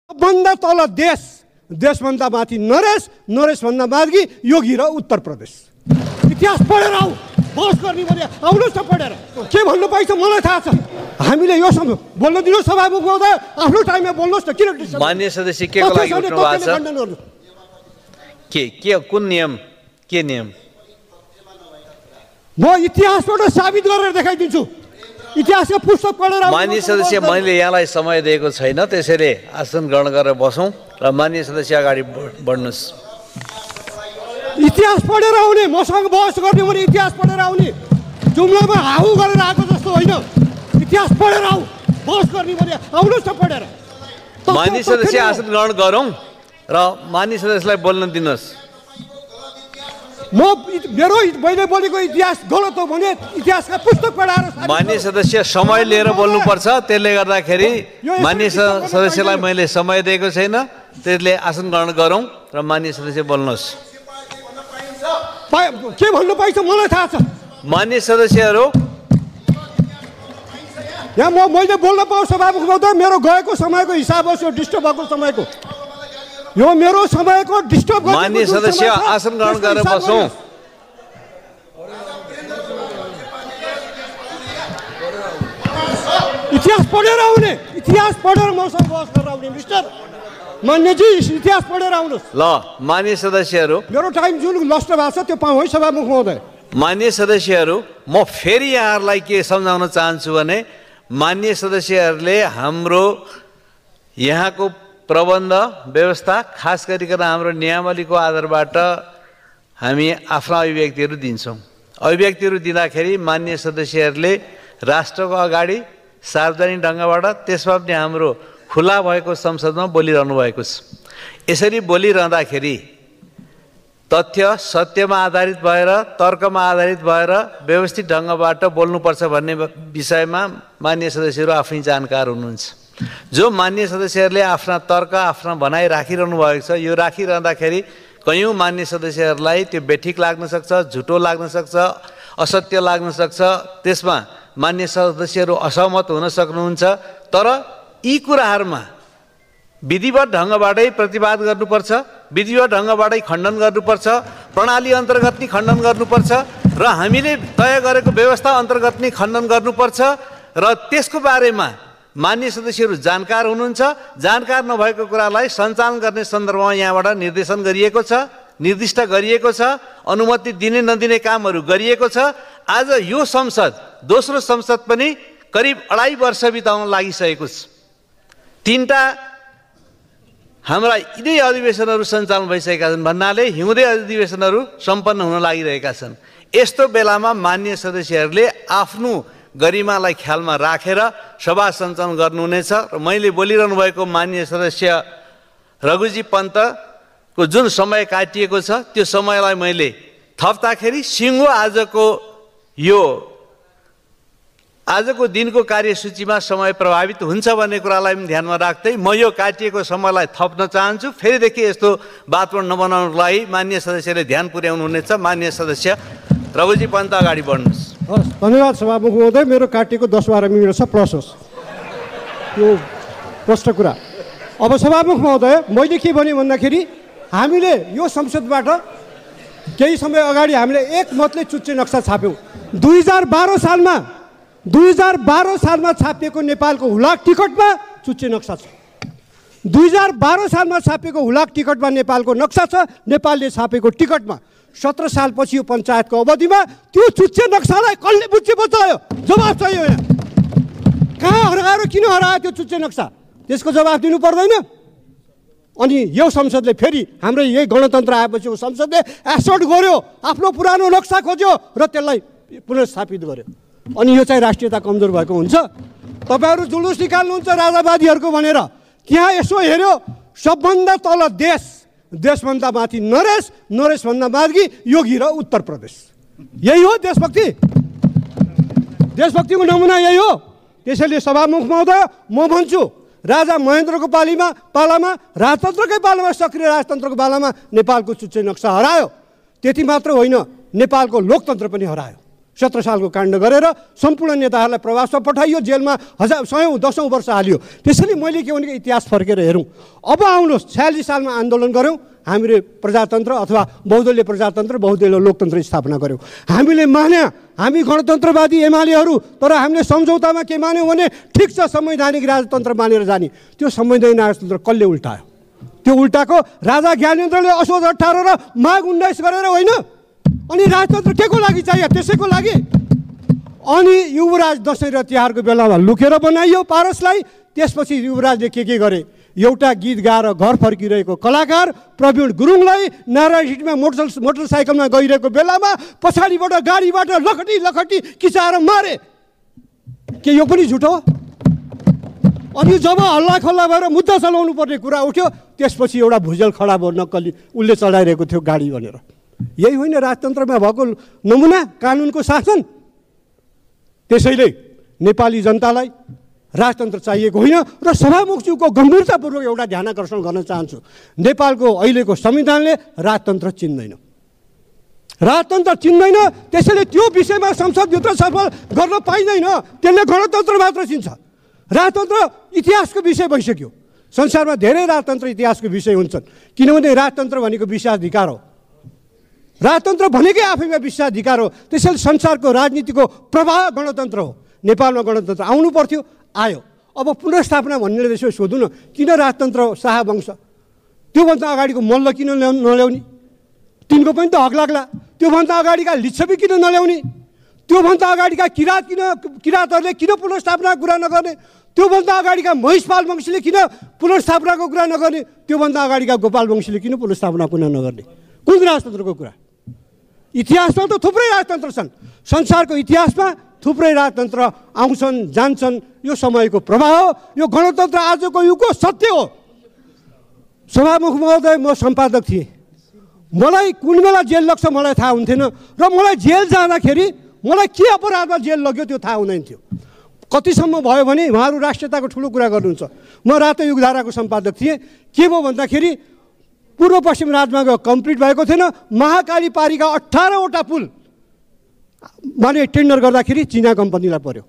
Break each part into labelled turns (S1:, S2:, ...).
S1: सबभन्दा तल देश, देशभन्दा माथि नरेश, नरेशभन्दा माथि योगी र उत्तर प्रदेश। इतिहास पढेर आऊ, बहस गर्ने भने आउनुहोस् न पढेर। के भन्नु पाइन्छ मलाई थाहा छ। हामीले यो समय बोल्न दिनुहोस् सभामुख महोदय, आफ्नो टाइममा बोल्नुहोस् न। किन
S2: मान्य सदस्य के को लागि उठ्नु भएको छ? के कुन नियम, के नियम?
S1: म इतिहासबाट साबित गरेर देखाइदिन्छु। इतिहासका पुस्तक पढेर।
S2: मान्य सदस्य, मैले यहाँलाई समय दिएको छैन, त्यसैले आसन ग्रहण गरेर बसौँ र मान्य सदस्य अगाडि बढ्नुहोस्।
S1: इतिहास पढेर आउने, मसँग बहस गर्ने भने इतिहास पढेर आउने, जुम्लामा हाउ गरेर आएको जस्तो होइन। इतिहास पढेर आऊ, बहस गर्ने भने आउनुहोस् न पढेर।
S2: मान्य सदस्य आसन ग्रहण गरौँ र मान्य सदस्यलाई बोल्न दिनुहोस्।
S1: मैले बोलेको इतिहास गलत हो भने इतिहासका पुस्तक पढाएर।
S2: मान्य सदस्य समय लिएर बोल्नुपर्छ, त्यसले गर्दाखेरि मान्य सदस्यलाई मैले समय दिएको छैन, त्यसले आसन ग्रहण गरौँ र मान्य सदस्य बोल्नुहोस्।
S1: के भन्नु पाइन्छ मलाई थाहा छ।
S2: मान्य सदस्यहरू,
S1: यहाँ मैले बोल्न पाऊँ सभामुख महोदय। मेरो गएको समयको हिसाब होस्, यो डिस्टर्ब भएको समयको, यो मेरो समयको डिस्टर्ब।
S2: मान्य सदस्य आसन ग्रहण गरेर बसौँ।
S1: इतिहास पढेर आउने, इतिहास पढेर मसँग बहस गरेर आउने। मिस्टर मान्यजी, इतिहास पढेर आउनुहोस्।
S2: ल मान्य सदस्यहरू,
S1: मेरो टाइम जुन नष्ट भएको छ त्यो पाऊँ है सभामुख महोदय।
S2: मान्य सदस्यहरू, म फेरि यहाँहरूलाई के सम्झाउन चाहन्छु भने मान्य सदस्यहरूले हाम्रो यहाँको प्रबन्ध व्यवस्था, खास गरिकन हाम्रो नियमावलीको आधारबाट हामी आफ्ना अभिव्यक्तिहरू दिन्छौँ। अभिव्यक्तिहरू दिँदाखेरि मान्य सदस्यहरूले राष्ट्रको अगाडि सार्वजनिक ढङ्गबाट, त्यसमा पनि हाम्रो खुला भएको संसदमा बोलिरहनु भएको छ। यसरी बोलिरहँदाखेरि तथ्य सत्यमा आधारित भएर, तर्कमा आधारित भएर व्यवस्थित ढङ्गबाट बोल्नुपर्छ भन्ने विषयमा मान्य सदस्यहरू आफै जानकार हुनुहुन्छ। जो मान्य सदस्यहरूले आफ्ना तर्क, आफ्ना भनाइ राखिरहनु भएको छ, यो राखिरहँदाखेरि कयौँ मान्य सदस्यहरूलाई त्यो बेठिक लाग्न सक्छ, झुटो लाग्न सक्छ, असत्य लाग्न सक्छ। त्यसमा मान्य सदस्यहरू असहमत हुन सक्नुहुन्छ। तर यी कुराहरूमा विधिवत ढङ्गबाटै प्रतिवाद गर्नुपर्छ, विधिवत ढङ्गबाटै खण्डन गर्नुपर्छ, प्रणाली अन्तर्गत नै खण्डन गर्नुपर्छ र हामीले तय गरेको व्यवस्था अन्तर्गत नै खण्डन गर्नुपर्छ। र त्यसको बारेमा मान्य सदस्यहरू जानकार हुनुहुन्छ। जानकार नभएको कुरालाई सञ्चालन गर्ने सन्दर्भमा यहाँबाट निर्देशन गरिएको छ, निर्दिष्ट गरिएको छ, अनुमति दिने नदिने कामहरू गरिएको छ। आज यो संसद, दोस्रो संसद पनि करिब 2.5 वर्ष बिताउन लागिसकेको छ। 3टा हाम्रा यिनै अधिवेशनहरू सञ्चालन भइसकेका छन् भन्नाले हिउँदे अधिवेशनहरू सम्पन्न हुन लागिरहेका छन्। यस्तो बेलामा मान्य सदस्यहरूले आफ्नो गरिमालाई ख्यालमा राखेर सभा सञ्चालन गर्नुहुनेछ। र मैले बोलिरहनु भएको मान्य सदस्य रघुजी पन्तको जुन समय काटिएको छ, त्यो समयलाई मैले थप्दाखेरि सिङ्गो आजको दिनको कार्यसूचीमा समय प्रभावित हुन्छ भन्ने कुरालाई पनि ध्यानमा राख्दै म यो काटिएको समयलाई थप्न चाहन्छु। फेरिदेखि यस्तो वातावरण नबनाउनको लागि मान्य सदस्यले ध्यान पुर्याउनु हुनेछ। मान्य सदस्य रघुजी पन्त अगाडि बढ्नुहोस्।
S1: हस्, धन्यवाद सभामुख महोदय। मेरो काटिएको 10-12 मिनट छ, प्लस होस्, त्यो प्रष्ट कुरा। अब सभामुख महोदय, मैले के भने भन्दाखेरि हामीले यो संसदबाट केही समय अगाडि हामीले एकमतले चुच्चे नक्सा छाप्यौँ। 2012 सालमा छापिएको नेपालको हुलाक टिकटमा चुच्चे नक्सा छ। 2012 सालमा छापिएको हुलाक टिकटमा नेपालको नक्सा छ। नेपालले छापेको टिकटमा 17 सालपछि यो पञ्चायतको अवधिमा त्यो चुच्चे नक्सालाई कसले बुझ्चे बचायो? जवाफ चाहियो यहाँ। कहाँ हराएर किन हरायो त्यो चुच्चे नक्सा? त्यसको जवाफ दिनु पर्दैन? अनि यो संसदले फेरि हाम्रो यही गणतन्त्र आएपछि यो संसदले एसोर्ट गर्यो, आफ्नो पुरानो नक्सा खोज्यो र त्यसलाई पुनर्स्थापित गर्यो। अनि यो चाहिँ राष्ट्रियता कमजोर भएको हुन्छ। तपाईँहरू जुलुस निकाल्नुहुन्छ राजावादीहरूको भनेर, त्यहाँ यसो हेऱ्यो, सबभन्दा तल देश, देशभन्दा माथि नरेश, नरेशभन्दा माथि योगी र उत्तर प्रदेश। यही हो देशभक्ति? देशभक्तिको नमुना यही हो। त्यसैले सभामुख महोदय, म भन्छु राजा महेन्द्रको पालामा राजतन्त्रकै पालामा, सक्रिय राजतन्त्रको पालामा नेपालको चुच्चे नक्सा हरायो। त्यति मात्र होइन, नेपालको लोकतन्त्र पनि हरायो। 17 सालको काण्ड गरेर सम्पूर्ण नेताहरूलाई प्रवासमा पठाइयो, जेलमा सयौँ 10औँ वर्ष हालियो। त्यसैले मैले के भनेको इतिहास फर्केर हेरौँ। अब आउनुहोस् 46 सालमा आन्दोलन गऱ्यौँ, हामीले प्रजातन्त्र अथवा बहुदलीय प्रजातन्त्र बहुदलीय लोकतन्त्र स्थापना गऱ्यौँ। हामीले मान्या हामी गणतन्त्रवादी एमालेहरू, तर हामीले सम्झौतामा के मान्यौँ भने ठिक छ संवैधानिक राजतन्त्र मानेर जाने। त्यो संवैधानिक राजतन्त्र कसले उल्टायो? त्यो उल्टाको राजा ज्ञानेन्द्रले असोज 18 र माघ 19 गरेर होइन। अनि राजतन्त्र के को लागि चाहियो? त्यसैको लागि। अनि युवराज दसैँ र तिहारको बेलामा लुकेर बनाइयो पारसलाई। त्यसपछि युवराजले के गरे? एउटा गीत गाएर घर फर्किरहेको कलाकार प्रवीण गुरुङलाई नारायणहिटमा मोटरसाइकलमा गइरहेको बेलामा पछाडिबाट गाडीबाट लखटी लखटी किचाएर मारे। के यो पनि झुटो? अनि जब हल्ला खल्ला भएर मुद्दा चलाउनु पर्ने कुरा उठ्यो, त्यसपछि एउटा भुजेल खडा भयो, नक्कली उसले चलाइरहेको थियो गाडी भनेर। यही होइन राजतन्त्रमा भएको नमुना, कानुनको शासन। त्यसैले नेपाली जनतालाई राजतन्त्र चाहिएको होइन। र सभामुखज्यूको गम्भीरतापूर्वक एउटा ध्यान आकर्षण गर्न चाहन्छु। नेपालको अहिलेको संविधानले राजतन्त्र चिन्दैन, राजतन्त्र चिन्दैन। त्यसैले त्यो विषयमा संसदभित्र छलफल गर्न पाइँदैन। त्यसले गणतन्त्र मात्र चिन्छ। राजतन्त्र इतिहासको विषय भइसक्यो। संसारमा धेरै राजतन्त्र इतिहासको विषय हुन्छन्, किनभने राजतन्त्र भनेको विशेषाधिकार हो। राजतन्त्र भनेकै आफैमा विशेषाधिकार हो। त्यसैले संसारको राजनीतिको प्रवाह गणतन्त्र हो। नेपालमा गणतन्त्र आउनु पर्थ्यो, आयो। अब पुनर्स्थापना भन्नेले त्यसो सोधौँ न, किन राजतन्त्र शाहवंश? त्योभन्दा अगाडिको मल्ल किन नल्याउने? तिनको पनि त हक लाग्ला। त्योभन्दा अगाडिका लिच्छवी किन नल्याउने? त्योभन्दा अगाडिका किराँतहरूले किन पुनर्स्थापनाको कुरा नगर्ने? त्योभन्दा अगाडिका महिषपाल वंशीले किन पुनर्स्थापनाको कुरा नगर्ने? त्योभन्दा अगाडिका गोपाल वंशीले किन पुनर्स्थापनाको कुरा नगर्ने? कुन राजतन्त्रको कुरा? इतिहासमा त थुप्रै राजतन्त्र छन्। संसारको इतिहासमा थुप्रै राजतन्त्र आउँछन् जान्छन्। यो समयको प्रभाव हो। यो गणतन्त्र आजको युगको सत्य हो। सभामुख महोदय, म सम्पादक थिएँ। मलाई कुन बेला जेल लाग्छ मलाई थाहा हुन्थेन। र मलाई जेल जाँदाखेरि मलाई के अपराधमा जेल लग्यो त्यो थाहा हुँदैन थियो। कतिसम्म भयो भने उहाँहरू राष्ट्रियताको ठुलो कुरा गर्नुहुन्छ। म रातो युगधाराको सम्पादक थिएँ। के भयो भन्दाखेरि पूर्व पश्चिम राजमार्ग कम्प्लिट भएको थिएन। महाकाली पारीका 18वटा पुल माने टेन्डर गर्दाखेरि चिना कम्पनीलाई पर्यो।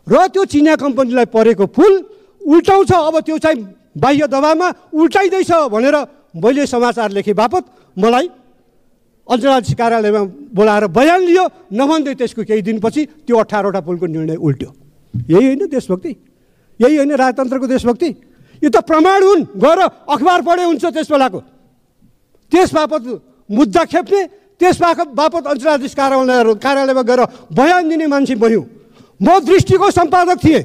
S1: र त्यो चिना कम्पनीलाई परेको पुल उल्टाउँछ, अब त्यो चाहिँ बाह्य दबावमा उल्टाइँदैछ भनेर मैले समाचार लेखेँ बापत मलाई अञ्चलाधीश कार्यालयमा बोलाएर बयान लियो। नभन्दै त्यसको केही दिनपछि त्यो 18वटा पुलको निर्णय उल्ट्यो। यही होइन देशभक्ति? यही होइन राजतन्त्रको देशभक्ति? यो त प्रमाण हुन्। गएर अखबार पढे हुन्छ त्यस बेलाको। त्यस बापत मुद्दा खेप्ने, त्यस बापत अञ्चलाधीश कार्यालयमा गएर बयान दिने मान्छे बन्यो। म दृष्टिको सम्पादक थिएँ।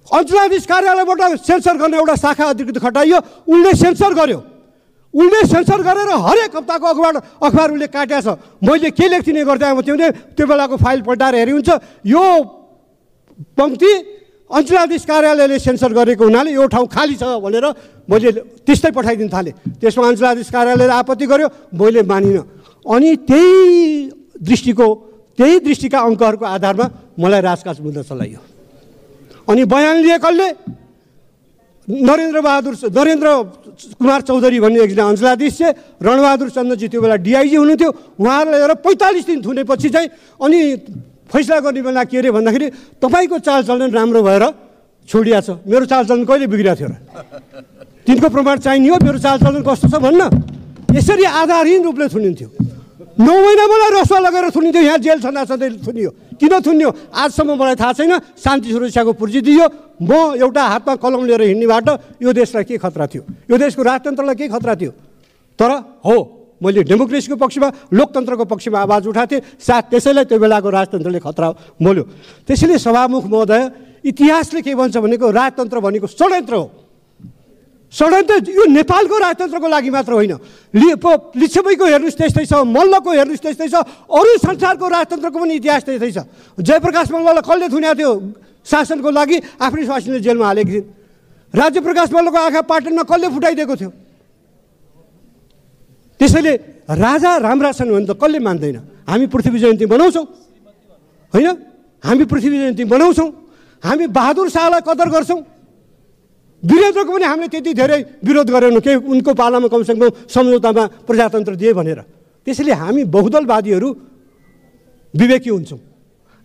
S1: अञ्चलाधीश कार्यालयबाट सेन्सर गर्ने एउटा शाखा अधिकृत खटाइयो। उनले सेन्सर गर्यो। उनले सेन्सर गरेर हरेक हप्ताको अखबार उसले काटेको छ। मैले के लेख्दिने गर्दै आएको थिएँ भने त्यो बेलाको फाइल पल्टाएर हेरि हुन्छ, यो पङ्क्ति अञ्चलाधीश कार्यालयले सेन्सर गरेको हुनाले यो ठाउँ खाली छ भनेर मैले त्यस्तै पठाइदिन थालेँ। त्यसमा अञ्चलाधीश कार्यालयले आपत्ति गर्यो, मैले मानिनँ। अनि त्यही दृष्टिका अङ्कहरूको आधारमा मलाई राजकाज मुद्दा चलाइयो। अनि बयान लिए कसले? नरेन्द्र कुमार चौधरी भन्ने एकजना अञ्चलाधीश चाहिँ, रणबहादुर चन्द्रजी त्यो बेला डिआइजी हुनुहुन्थ्यो। उहाँहरूलाई लिएर 45 दिन थुनेपछि चाहिँ अनि फैसला गर्ने बेला के अरे भन्दाखेरि तपाईँको चालचलन राम्रो भएर छोडिया छ। मेरो चालचलन कहिले बिग्रिएको थियो र? तिनको प्रमाण चाहिने हो मेरो चालचलन कस्तो छ भन्न। यसरी आधारहीन रूपले थुनिन्थ्यो। 9 महिना मलाई रसुवा लगेर थुनिन्थ्यो। यहाँ जेल छँदै थुनियो। किन थुन्यो आजसम्म मलाई थाहा छैन। शान्ति सुरक्षाको पुर्जी दियो। म एउटा हातमा कलम लिएर हिँड्नेबाट यो देशलाई के खतरा थियो? यो देशको राजतन्त्रलाई के खतरा थियो? तर हो, मैले डेमोक्रेसीको पक्षमा लोकतन्त्रको पक्षमा आवाज उठाएको थिएँ। साथ त्यसैलाई त्यो बेलाको राजतन्त्रले खतरा मोल्यो। त्यसैले सभामुख महोदय, इतिहासले के भन्छ भनेको राजतन्त्र भनेको षड्यन्त्र हो। षड्यन्त्र यो नेपालको राजतन्त्रको लागि मात्र होइन। लिच्छवीको हेर्नुहोस् त्यस्तै छ, मल्लको हेर्नुहोस् त्यस्तै छ, अरू संसारको राजतन्त्रको पनि इतिहास त्यस्तै छ। जयप्रकाश मल्ललाई कसले थुनेको थियो शासनको लागि? आफ्नै स्वास्नीले जेलमा हालेको थिइन्। राज्यप्रकाश मल्लको आँखा पाटनमा कसले फुटाइदिएको थियो? त्यसैले राजा राम्रा छन् भने त कसले मान्दैन? हामी पृथ्वी जयन्ती मनाउँछौँ होइन? हामी पृथ्वी जयन्ती मनाउँछौँ। हामी बहादुर शाहलाई कदर गर्छौँ। वीरेन्द्रको पनि हामीले त्यति धेरै विरोध गरेनौँ के उनको पालामा कमसेकम सम्झौतामा प्रजातन्त्र दिए भनेर। त्यसैले हामी बहुदलवादीहरू विवेकी हुन्छौँ,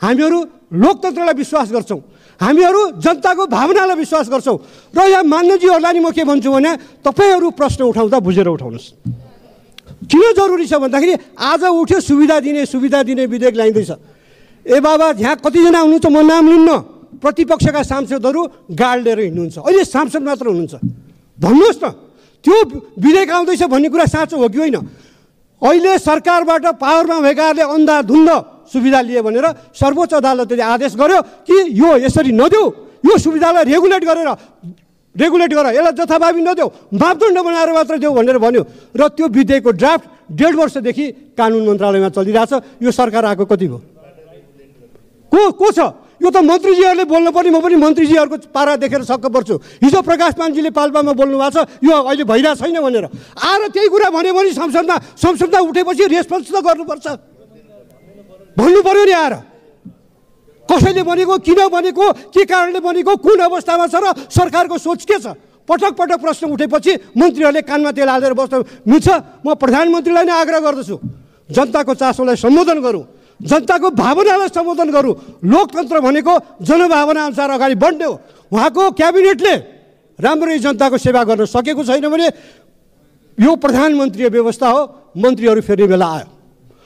S1: हामीहरू लोकतन्त्रलाई विश्वास गर्छौँ, हामीहरू जनताको भावनालाई विश्वास गर्छौँ। र यहाँ मान्यजीहरूलाई नि म के भन्छु भने तपाईँहरू प्रश्न उठाउँदा बुझेर उठाउनुहोस्। किन जरुरी छ भन्दाखेरि आज उठ्यो सुविधा दिने विधेयक ल्याइँदैछ। ए बाबा यहाँ कतिजना हुनुहुन्छ म नाम लिन्न, प्रतिपक्षका सांसदहरू गाड लिएर हिँड्नुहुन्छ, अहिले सांसद मात्र हुनुहुन्छ। भन्नुहोस् न त्यो विधेयक आउँदैछ भन्ने कुरा साँचो हो कि होइन? अहिले सरकारबाट पावरमा भएकाहरूले अन्धाधुन्ध सुविधा लिए भनेर सर्वोच्च अदालतले आदेश गर्यो कि यो यसरी नदेऊ, यो सुविधालाई रेगुलेट गर, यसलाई जथाभावी नदेऊ, मापदण्ड बनाएर मात्र देऊ भनेर भन्यो। र त्यो विधेयकको ड्राफ्ट 1.5 वर्षदेखि कानुन मन्त्रालयमा चलिरहेछ। यो सरकार आएको कति भयो? को छ? यो त मन्त्रीजीहरूले बोल्नुपर्ने, म पनि मन्त्रीजीहरूको पारा देखेर छक्क पर्छु। हिजो प्रकाश मानजीले पाल्पामा बोल्नु भएको छ यो अहिले भइरहेको छैन भनेर, आएर त्यही कुरा भन्यो भने संसदमा उठेपछि रेस्पोन्स त गर्नुपर्छ, भन्नु पर्यो नि। आएर कसैले बनेको, किन बनेको, के कारणले बनेको, कुन अवस्थामा छ र सरकारको सोच के छ? पटक पटक प्रश्न उठेपछि मन्त्रीहरूले कानमा तेल हालेर बस्न मिल्छ? म प्रधानमन्त्रीलाई नै आग्रह गर्दछु, जनताको चासोलाई सम्बोधन गरौँ, जनताको भावनालाई सम्बोधन गरौँ। लोकतन्त्र भनेको जनभावना अनुसार अगाडि बढ्ने हो। उहाँको क्याबिनेटले राम्ररी जनताको सेवा गर्न सकेको छैन भने यो प्रधानमन्त्री व्यवस्था हो, मन्त्रीहरू फेर्ने बेला आयो।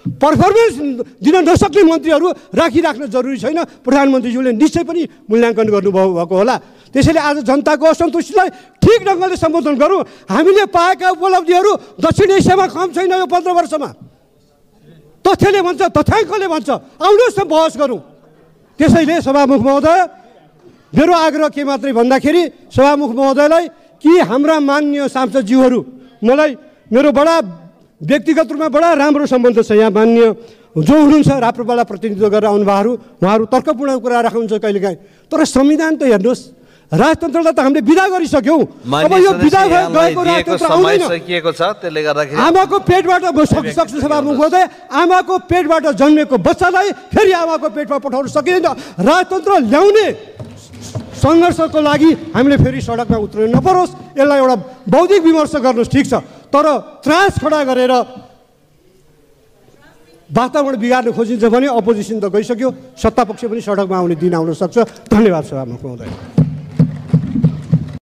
S1: पर्फर्मेन्स दिन नसक्ने मन्त्रीहरू राखिराख्न जरुरी छैन। प्रधानमन्त्रीज्यूले निश्चय पनि मूल्याङ्कन गर्नुभएको होला। त्यसैले आज जनताको असन्तुष्टिलाई ठिक ढङ्गले सम्बोधन गरौँ। हामीले पाएका उपलब्धिहरू दक्षिण एसियामा कम छैन यो 15 वर्षमा। तथ्यले भन्छ, तथ्याङ्कले भन्छ, आउनुहोस् न बहस गरौँ। त्यसैले सभामुख महोदय, मेरो आग्रह के मात्रै भन्दाखेरि सभामुख महोदयलाई कि हाम्रा मान्य सांसदज्यूहरू, मलाई मेरो बडा व्यक्तिगत रूपमा बडा राम्रो सम्बन्ध छ यहाँ मान्य जो हुनुहुन्छ राप्रपालाई प्रतिनिधित्व गरेर आउनुभएको, उहाँहरू तर्कपूर्ण कुरा राख्नुहुन्छ कहिलेकाहीँ। तर संविधान त हेर्नुहोस्, राजतन्त्रलाई त हामीले विदा गरिसक्यौँ। अब यो विदा गएको राजतन्त्र आउँदैन। आमाको पेटबाट सक्छु सभामुख महोदय, आमाको पेटबाट जन्मेको बच्चालाई फेरि आमाको पेटमा पठाउन सकिँदैन। राजतन्त्र ल्याउने सङ्घर्षको लागि हामीले फेरि सडकमा उत्रिनु नपरोस्। यसलाई एउटा बौद्धिक विमर्श गर्नुहोस्, ठिक छ, तर त्रास खडा गरेर वातावरण बिगार्न खोजिन्छ भने अपोजिसन त गइसक्यो, सत्तापक्ष पनि सडकमा आउने दिन आउन सक्छ। धन्यवाद सभामुख महोदय।